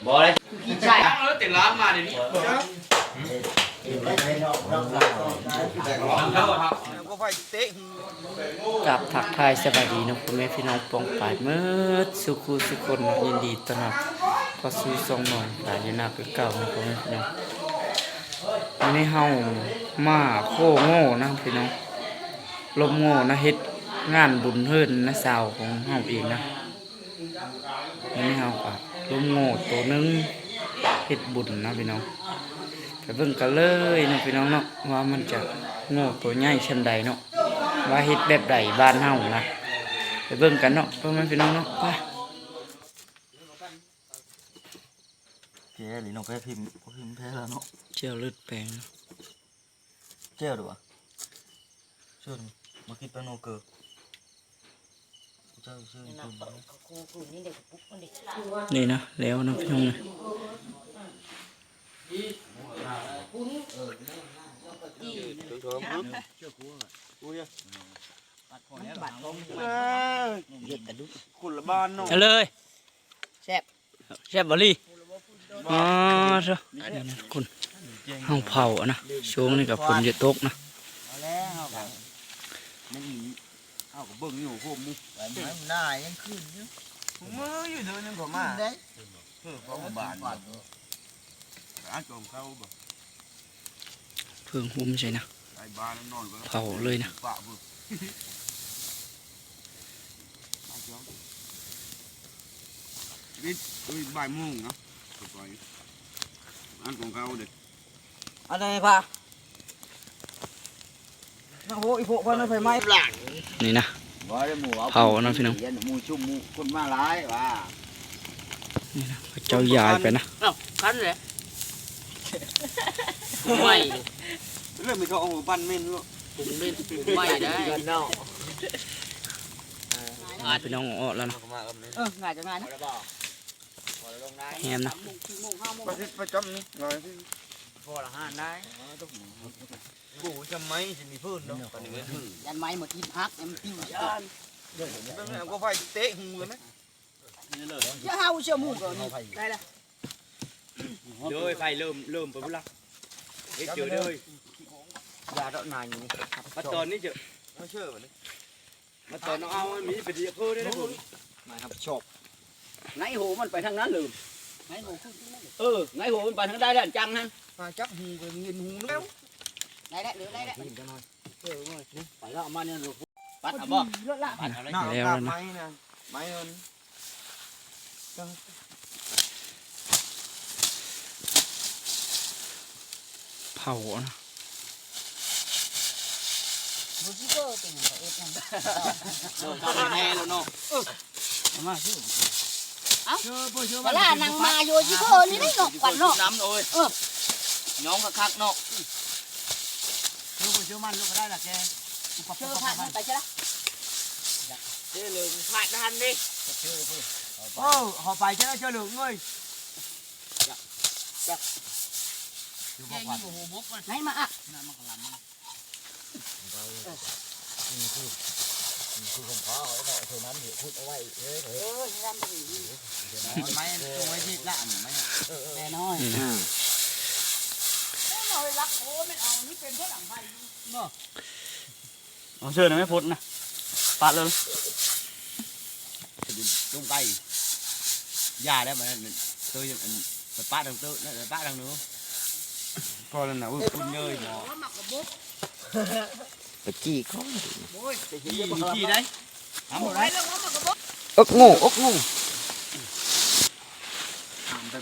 ບໍ່ໄດ້ ຄືຂີ້ໃສ່ ເອີ ແຕ່ລາມາດຽວນີ້ ກາບທັກທາຍສະບາຍດີເນາະ ພໍ່ແມ່ພີ່ນ້ອງປ້ອງປາຍໝົດສູ່ຄູ່ສູ່ຄົນເນາະ ຍິນດີຕ້ອນຮັບເຂົ້າສູ່ຊ່ອງນ້ອງປາຍຢູ່ນາຄືເກົ່າເນາະ ພໍ່ແມ່ພີ່ນ້ອງ. ມື້ນີ້ເຮົາມາໂຄ້ໂງ່ນະພີ່ນ້ອງ ລົມໂງ່ນະ ເຮັດງານບຸນເຮືອນນ້າສາວຂອງເຮົາເອງນະ. ມື້ນີ້ເຮົາກະລົມໂງ່ໂຕໜຶ່ງ ເຮັດບຸນນະພີ່ນ້ອງ. ໄປເບິ່ງກັນເລີຍເນາະພີ່ນ້ອງເນາະ ວ່າມັນຈະໂງ່ໂຕໃຫຍ່ຊ່ຳໃດເນາະ ວ່າເຮັດແບບໃດບ້ານເຮົານະ. ໄປເບິ່ງກັນເນາະ ພໍ່ແມ່ພີ່ນ້ອງເນາະ ໄປ. ແກ່ເລີຍເນາະ ແພ້ພິມ ພິມແພ້ແລ້ວເນາະ ແຈ່ວເລືອດແປງ ແຈ່ວເດີວະ ເຊີນ ມາກິນແປ້ງໂນເກີ ເຈົ້າເຊີນ ນີ້ນະ ແລ້ວນະພີ່ນ້ອງນະ ຄົນລະບ້ານເນາະ ເອົາເລີຍ. ແຊບ ແຊບບໍ່ລີ ອໍ ເດີ ນີ້ນະທຸກຄົນ ເຮົາເຜົາອະນະ ຊ່ວງນີ້ກະຝົນຈະຕົກນະ ເອົາແລ້ວ ເຮົາກະ ມັນ ເຮົາກະເບິ່ງຢູ່ໂຮມໝູ່ ໜ້າຍັງຂຶ້ນຢູ່ ມື້ຢູ່ເດີໜຶ່ງເຂົາມາ ເອີ ຂອງບ້ານ ອາ ຈອມເຂົາບໍ່ ເພິ່ງຫຸ້ມໃສ່ນະ ເຜົາເລີຍນະ ເອີຍ ບ່າຍໂມງນະ ອັນຂອງເຂົາເດ້ ອັນໃດພະ ນະໂຫ ອີໂພະພັນໄຟໄໝ້ ນີ້ນະ ເຜົານະພີ່ນ້ອງ ໝູ່ຊຸມໝູ່ຄົນມາຫຼາຍວ່າ ນີ້ນະ ເຂົາເຈົ້າຢາຍໄປນະ ເອົ້າ ຄັນແຫຼະ ໄໝ້ ເລີ່ມມີເຂົາເອົາບັ້ນເມັນເນາະ ປຸງເມັນປຸງໄໝ້ໄດ້ ພີ່ນ້ອງອອກແລ້ວນະ ເອີ ງ່າຍກະງ່າຍນະ ແຮມນະ ປະຈິດປະຈຳນີ້ ພໍລະຫ້ານໄດ້ ໂອ້ຍ ຈຳໄມ້ຊິມີເພິ່ນເນາະ ຢ້ານໄມ້ມາທິ່ມຫັກ ມັນປິວ ເບິ່ງແລ້ວກໍໄຟເຕະຫູເລີຍແມະ ຢ່າເຮົາເຊື່ອໝູ່ກໍມີ ໄດ້ລະ ໂດຍ ໄຟເລີ່ມ ເລີ່ມໄປພຸ້ນລະ ເຮັດເຈີເດີ ຢ່າດອກນາຍນີ້ ມາຕອນນີ້ເຈີ ມາເຊື່ອບັດນີ້ ມາຕອນເອົາ ມີປະຕິອຳເພີໄດ້ຜົນ ນາຍຮັບຜິດຊອບ ໄນໂຫມັນໄປທາງນັ້ນເລີຍ ໄນໂຫຂຶ້ນທາງນັ້ນ ເອີ ໄນໂຫມັນໄປທາງໃດແລ້ວ ຈັງຫັ້ນ ຫາຈັບຫູກໍເຫັນຫູແລ້ວ ໄດ້ແລ້ວ ໄດ້ແລ້ວ ໄປແລ້ວ ເອົາມານີ້ ປັດເອົາບໍ່ ແລ້ວນະ ໄມ້ນະ ໄມ້ມັນ ເຜົານະ ບໍ່ຊິເກີເປັນຫຍັງເຂົາເຮັດຫຍັງ ເອີ ເອົາມາຊິ ເອົ້າ ເຊີນ ເຊີນ ເວລານັ່ງມາຢູ່ຊິເກີນີ້ໄດ໋ເນາະ ຄວັນເນາະ ນ້ຳເອີຍ ເອີ ຍ້ອງຄັກໆເນາະ ເຊີນ ເຊີນມັນລູກກໍໄດ້ລະແກ ເຊີນ ໄປຊະລະ ເຊີນເລີຍ ພາດທັນເດ້ ເອີ ເຮົາໄປຊະລະ ເຊີນເລີຍເອີຍ ໄງມາອະ ເອົາເຊີນນະແມ່ພົດນະ ປາດເລີຍ ລົງໄກ ຢ່າແລ້ວ ມັນ ເຕີ ອັນ ປະທາງເຕີ ປະທາງໜຶ່ງ ພໍແລ້ວນະ ໂອ້ຍ ຄຸນເອີຍ ໝໍ ໄປຈີ່ກ່ອນ ຈີ່ໄດ້ ທຳບໍ່ໄດ້ ເອິກໂງ່ ເອິກໂງ່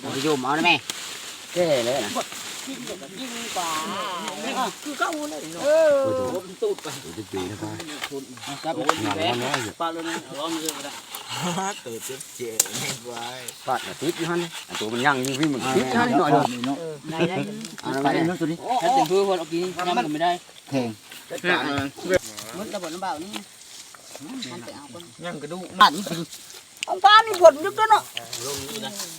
ໄປໂຍມເອົານະແມ່ ແກ່ແລ້ວນະ ຄືເກົ່າເລີຍເນາະ ເອີ ຕູດໄປ ເອີ ປາດເລີຍນະ ເອົາລອງເລີຍກໍໄດ້ ເຕີບເຈັບແຈະແມ່ນວາຍ ປາດນະຕິດຢູ່ຫັ້ນ ອັນໂຕມັນຍັງຢູ່ ວິມັນຕິດຢູ່ຫັ້ນໜ້ອຍເດີ ໄດ້ ໄດ້ ອັນນັ້ນໄປເນາະ ໂຕນີ້ ແຄ່ເຕັມເພື່ອເພິ່ນເອົາກິນ ຍຳກໍໄມ່ໄດ້ ແພງ ໝົດລະບໍ່ ນ້ຳບ່າວນີ້ ມັນໄປເອົາກ່ອນ ຍັງກະດູກ ບ້ານນີ້ຊິ ຂອງປ້າມີຜົນຢູ່ຕົວເນາະ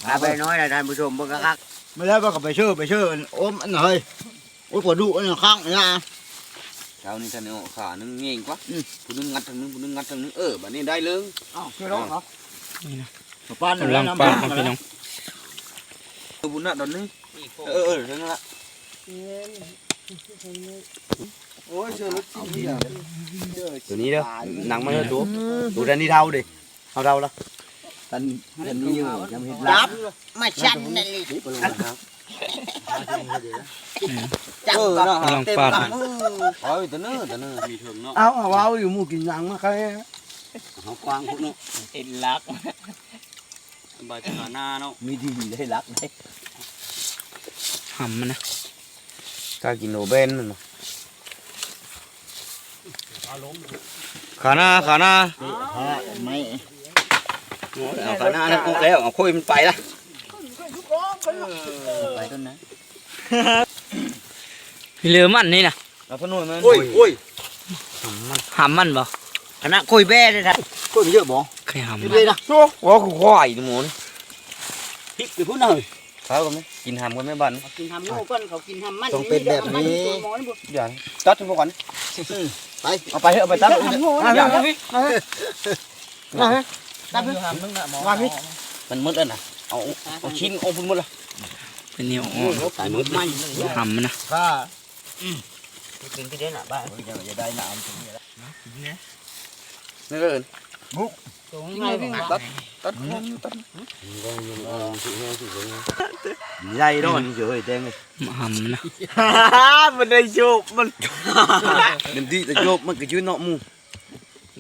ມາໄປໜ້ອຍນະທ່ານຜູ້ຊົມ ເບິ່ງຄັກໆ ມາແລ້ວກໍໄປເຊີ ໄປເຊີ ອັນ ໂອມ ອັນ ເຮີ້ຍ ໂອ້ຍ ປາດຸ ອັນ ຄັກນະ ເຊົ້ານີ້ທ່ານເອົາຂາໜຶ່ງແຍງກວ່າ ອືມ ຜູ້ໜຶ່ງງັດທາງໜຶ່ງ ຜູ້ໜຶ່ງງັດທາງໜຶ່ງ ເອີ ບາດນີ້ໄດ້ເລີຍ ອ້າວ ເຊີ ເນາະ ນີ້ນະ ປານ ກຳລັງປາດເນາະພີ່ນ້ອງ. ເອີ ບຸນນະດອນນີ້ ເອີ ເອີ ນັ້ນລະ. ໂອ້ຍ ເຊື່ອລົດຊິງນີ້ລະ ຕົວນີ້ເດີ ນັ່ງມາເດີ ໂຕ ໂຕແດນນີ້ເທົາເດ້. ເຮົາເດົາລະ ທ່ານ ທ່ານມີຢູ່ ຍັງເຮັດລາບ ຈັບມາຊັ້ນນັ້ນເລີຍ. ເອີ ເນາະ ກຳລັງປາດ ເອົາອີກຕົວໜຶ່ງ ຕົວໜຶ່ງ ມີເຖິງເນາະ. ເອົາ ເອົາ ເວົ້າຢູ່ ໝູ່ກິນຫຼັງມາໃຄ ເຮົາກວ້າງພຸ້ນເນາະ ເຮັດລັກ ສະບາຍຂາໜ້າເນາະ ມີດີໄດ້ລັກໄດ້ ຫຳມັນນະ ກາກິນໂອເບນມັນນະ. ຂາໜ້າ ຂາໜ້າ ເອົາຂາໜ້ານັ້ນອອກແລ້ວ ເອົາໂຄ້ຍມັນໄປລະ ໄປຕົ້ນນະ ເຫຼືອມັນນີ້ນະ ເອົາຂະໜູນມັນ ໂອ້ຍ ໂອ້ຍ ຫຳມັນ ຫຳມັນບໍ່ ຂະໜ້າໂຄ້ຍແບ້ເດ້ທ່ານ ໂຄ້ຍມັນເຍອະບໍ່ ໃຄຫຳມັນ ເດ້ນະ ໂອ້ ຄືຄວາຍນີ້ໝູນີ້ ພິກໄປພຸ້ນເອີຍ. ເຂົາກໍມີ ກິນຫຳກ່ອນແມ່ບ້ານ ເຂົາກິນຫຳງູກ່ອນ ເຂົາກິນຫຳມັນ ຕ້ອງເປັນແບບນີ້ ຢ່າຕັດໃຫ້ໝົດກ່ອນ ອືມ ໄປ ເອົາໄປເຖາະ ເອົາໄປຕັດ ຕັດ ຕັດ ຕັດ ຕັດ ມັນໝົດແລ້ວນະ ເອົາ ເອົາຊິ້ນອອກພຸ້ນໝົດລະ ເປັນແນວອ່ອນ ຕາຍໝົດ ຫຳມັນນະ ອືມ ກິນຄືເດີນະ ບ້ານ ຢ່າ ຢ່າໄດ້ນະ ເອົາກິນນີ້ລະ ນີ້ເດີ ບຸກ ຕັດ ຕັດຄອງ ຕັດ ໃຫຍ່ເນາະ ນີ້ເຮີ້ຍ ແຕງເອີຍ ມາຫຳນະ ມັນໄດ້ໂຈບມັນ ເຕັມທີ່ແຕ່ໂຈບມັນກະຢືນເນາະໝູ່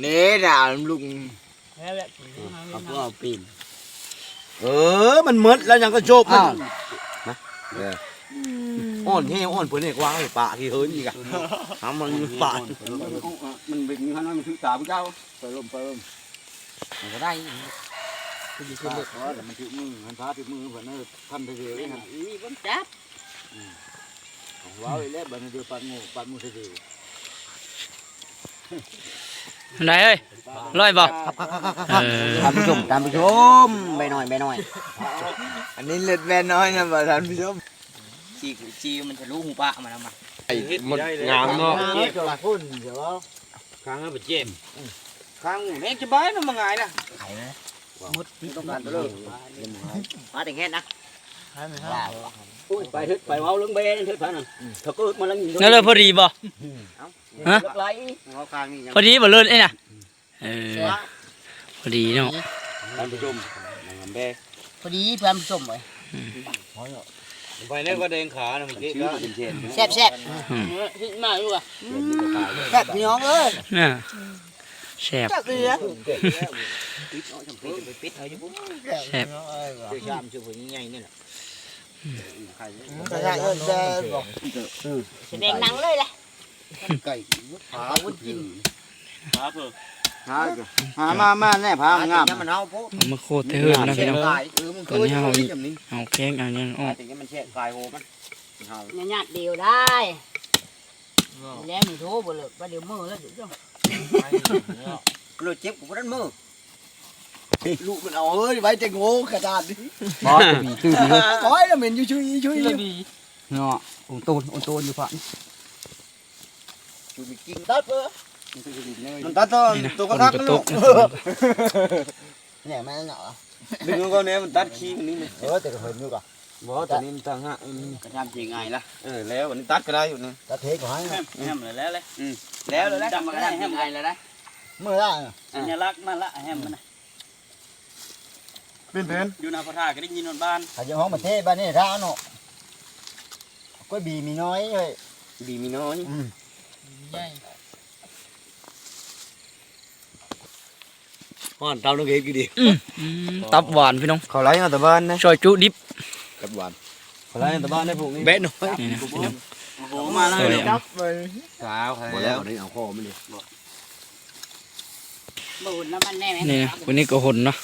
ນີ້ດາລຸງ ເອົາພວກເອົາປີນ ເອີ ມັນໝົດແລ້ວ ຍັງກະໂຈບມັນ ອ້າວ ນະ ເອີ ອ່ອນແຮງ ອ່ອນເພິ່ນໃຫ້ກວ້າງ ປະຂີ້ເຫີນອີກອະ ຫາມັນປະ ມັນເປັນຫັ້ນ ມັນຖືກຕາຜູ້ເຈົ້າ ໄປລົມ ໄປລົມ ມັນກະໄດ້ ຄືຊິຂຶ້ນເລີຍ ມັນຖືກມື ມັນພາຖືກມືເພິ່ນເອີຍ ທຳໄດ້ເລີຍ ນີ້ມັນຈັບ ອືມ ເວົ້າອີກແລ້ວ ບາດນີ້ເດີ ປາດໝູ່ ປາດໝູ່ເດີ ອັນໃດເອີຍ ຮ້ອຍບໍ່ ເອີ ທ່ານຜູ້ຊົມ ທ່ານຜູ້ຊົມ ແບນ້ອຍ ແບນ້ອຍ ອັນນີ້ເລັດແບນ້ອຍນະບໍ່ ທ່ານຜູ້ຊົມ ຊີ ຊີມັນທະລຸຫູປາກມັນເອົາມາ ໄອ້ ມັນງາມເນາະ ງາມເນາະ ຄົນເດີ ຄາງເຮົາໄປເຈັບ ຄາງແຮງສະບາຍເນາະ ມັນງ່າຍນະ ໄຂນະ ໝົດຕິດຕ້ອງການເລີຍ ມາແຕ່ແຮງນະ ໂອ້ຍ ໄປເຖິດ ໄປເວົ້າເລື່ອງແບເຖິດ ພານັ້ນ ຖ້າເກີດມາແລ້ວ ນັ້ນເລີຍ ພໍດີບໍ່ ຮະ ເວົ້າຄາງນີ້ ພໍດີບໍ່ເລີຍນີ້ນະ ເອີ ພໍດີເນາະ ທ່ານຜູ້ຊົມ ແບ ພໍດີທ່ານຜູ້ຊົມເອີຍ ໄປແລ້ວກໍແດງຂານະ ມັນເກະກະ ແຊບໆ ອືມ ມາຢູ່ວ່າ ແຊບພີ່ນ້ອງເອີຍ ນະ ແຊບ ແຊບເລີຍ ແຊບ ແດງໜັງເລີຍລະ ໄກ່ ພາມັນກິນ ພາເພິ່ນ ຫາ ຫາມາ ມາແນ່ ພາງາມ ເອົາມາໂຄດແຕ່ເຮືອນນະພີ່ນ້ອງ ຕອນນີ້ເຮົາເອົາແຂ້ງເອົາຫຍັງອອກ ມັນແຊະກາຍໂຫ ມັນຫາຍາດດຽວໄດ້ ແລ້ວນີ້ໂທບໍ່ເລີກ ວ່າດຽວມື້ແລ້ວ ໂລດເຈັບກະບໍ່ທັນມື້ ລູກມັນເອົາເອີຍ ໄວ້ແຕ່ໂງ່ຂະດາດນີ້ ບໍ່ ຈະມີຕື່ມຢູ່ ໂອ້ຍ ລະເໝັນຢູ່ຊຸຍ ຊຸຍຢູ່ ເນາະ ອົງໂຕນ ອົງໂຕນຢູ່ພະ ຈຸມີກິ່ງຕັດເອີ ມັນຕັດໂຕ ນີ້ນະ ໂຕກະທັກ ຄົນກະຕົກ ເນາະ ນີ້ແມ່ນເນາະ ດຶງເອົາກ່ອນແນ່ ມັນຕັດຂີ້ມັນນີ້ນະ ເອີ ແຕ່ກະເຫັນຢູ່ກະ ບໍ່ ໂຕນີ້ມັນຕ່າງຫາກ ອືມ ກະທຳຊິງ່າຍລະ ເອີ ແລ້ວ ອັນນີ້ຕັດກະໄດ້ຢູ່ນີ້ ຕັດເທກກະໃຫ້ ແຮມ ແຮມແລ້ວແຫຼະ ອືມ ແລ້ວແລ້ວ ຈຳມາກະໄດ້ ແຮມງ່າຍລະໄດ໋ ມື້ລະ ສັນຍະລັກມັນລະ ແຮມມັນນະ ເປັນເພິ່ນ ຢູ່ນາພໍ່ທ່າກະໄດ້ຍິນຮອດບ້ານ ເຂົາຈະຮ້ອງປະເທດບ້ານນີ້ຖ້າເນາະ ກ້ອຍບີມີນ້ອຍເອີຍ ບີມີນ້ອຍ ອືມ ໃຫຍ່ ຮ້ອນເຕົານ້ອງເຮັດກິນດີ ອືມ ຕັບຫວານພີ່ນ້ອງ ເຂົາໄລ່ເອົາແຕ່ບ້ານນະ ຊອຍຈຸດິບ ຕັບຫວານ ເຂົາໄລ່ເອົາແຕ່ບ້ານໄດ້ພວກນີ້ ແບະນ້ອຍ ນີ້ນະພີ່ນ້ອງ ໂອ້ໂຫ ມາແລ້ວ ສາວ ບໍ່ແລ້ວ ເອົາຄໍມັນນີ້ ບໍ່ຫຸ່ນນຳມັນແນ່ ນີ້ນະ ຜູ້ນີ້ກະຫົນເນາະ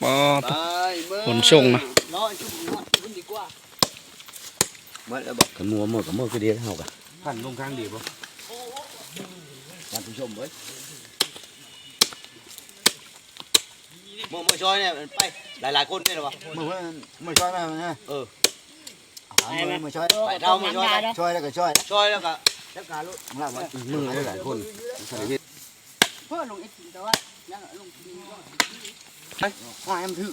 ບໍ່ ໄປເບິ່ງ ຫົນສົ່ງນະ ລໍຈຸດນີ້ຮອດພຸ້ນດີກວ່າ ໝົດແລ້ວບໍ່ ຄັນໝູ່ໝົດກະໝົດຄືດຽວເຮົາກະ ພັນລົງທາງດຽວບໍ່ ທ່ານຜູ້ຊົມເອີຍ ເມືອ ເມືອຊ່ອຍແນ່ ໄປ ຫຼາຍໆຄົນແນ່ລະວະ ເມືອ ເມືອຊ່ອຍແນ່ ເອີ ເມືອ ເມືອຊ່ອຍ ໄປເທົ່າ ເມືອຊ່ອຍ ຊ່ອຍແລ້ວກະຊ່ອຍ ຊ່ອຍແລ້ວກະຈັດການໂລດ ເມືອຫຼາຍຄົນ ເພື່ອລົງເອັດກິນແຕ່ວ່າ ຍັງລົງກິນ ໄປ ວ່າໃຫ້ມັນຖືກ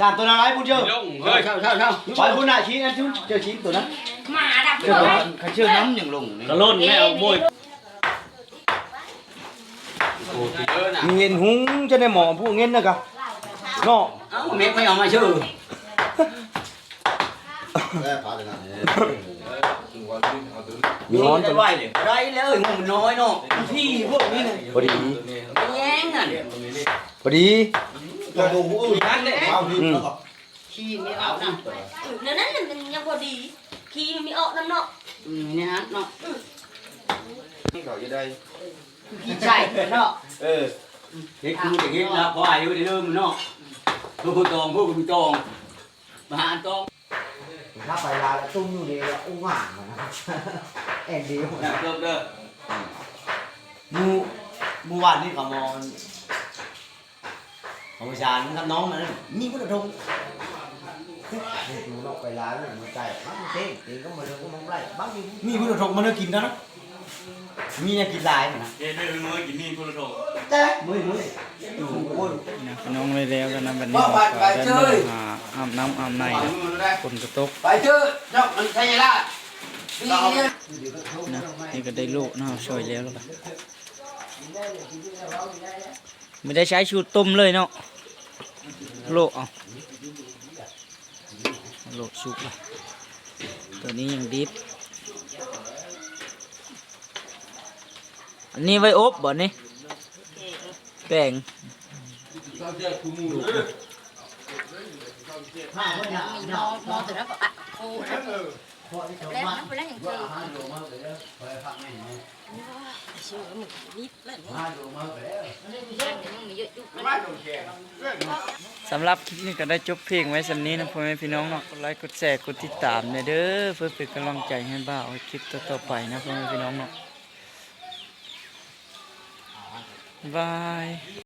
ສາມໂຕນັ້ນໄອ້ບຸນເຈີ ເຈົ້າ ເຈົ້າ ເຈົ້າ ໄປພຸ້ນນະ ຊີ້ອັນຈຸ ເຈົ້າຊີ້ໂຕນັ້ນ ໝາດັບ ເຈົ້າ ຄັນເຊື່ອນ້ຳຍັງລົງນີ້ ກະຫຼົ່ນແລ້ວໂມຍ ມີເງິນຫຸງຈະໄດ້ໝໍຜູ້ເງິນນະກະເນາະ ເອົ້າ ແມ່ໄປເອົາມາຊື່ ມີຮ້ອນໄປໄວ້ເລີຍ ໄດ້ແລ້ວ ມັນນ້ອຍເນາະ ພີ່ພວກນີ້ນະ ພໍດີ ໄປແຍ່ງນັ້ນ ພໍດີ ອືມ ຂີ້ມັນອອກນຳ ແນວນັ້ນມັນຍັງບໍ່ດີ ຂີ້ມັນມີອອກນຳເນາະ ອືມ ໃນຫັ້ນເນາະ ອືມ ນີ້ເຂົາຈະໄດ້ ຂີ້ໃສ່ເນາະ ເອີ ເຮັດຄືຈະເຮັດລະ ພໍອາຍຸໄດ້ເລີ່ມເນາະ ເພື່ອຜູ້ຕອງ ເພື່ອຜູ້ຕອງ ມາຫາຕອງ ຖ້າໄປລາວແລ້ວຕຸ້ມຢູ່ນີ້ລະ ອຸຫວ່າງນະ ແອງດີ ເດີ ເດີ ມື້ ມື້ວານນີ້ເຂົາມາ ເອົາມາຈານກັບນ້ອງມັນ ມີພຸ້ນລະທົງ ເຮັດຢູ່ເນາະ ໄປລາວມັນໃກ້ ບາງເຕັງ ເຕັງກໍມາເລີຍ ກໍມາໄລ່ ບາງມີພຸ້ນລະທົງມາເລີຍກິນນະ ມີແນວກິນຫຼາຍນະ ເຮັດໄດ້ມື້ກິນມີພຸ້ນລະທົງ ແຕ່ມື້ມື້ ນະ ນ້ອງໄດ້ແລ້ວແລ້ວນະ ບັດນີ້ເຮົາກໍໄດ້ມາຫາອາບນ້ຳອາບໃນ ຝົນກໍຕົກ ໄປເທີເນາະ ມັນໄທຍາລາດ ນະ ນີ້ກໍໄດ້ໂລະເນາະ ຊ່ອຍແລ້ວແລ້ວກໍ ບໍ່ໄດ້ໃຊ້ສູດຕົ້ມເລີຍເນາະ ໂລະເອົາ ໂລະສຸກລະ ໂຕນີ້ຍັງດິບ ອັນນີ້ໄວ້ອົບບໍ່ນີ້ ແກງ ມີໝໍ້ ໝໍ້ໂຕນັ້ນກໍ ອະ ໂອ້ ແລ້ວ ແລ້ວຍັງເຈີ ສຳລັບຄລິບນີ້ກໍໄດ້ຈົບພຽງໄວ້ສ່ຳນີ້ນະ ພໍ່ແມ່ພີ່ນ້ອງເນາະ ກົດໄລກົດແຊກົດຕິດຕາມແດ່ເດີ ເພື່ອເປັນກຳລັງໃຈໃຫ້ບ່າວເຮັດຄລິບຕໍ່ໆໄປນະ ພໍ່ແມ່ພີ່ນ້ອງເນາະ ບາຍ.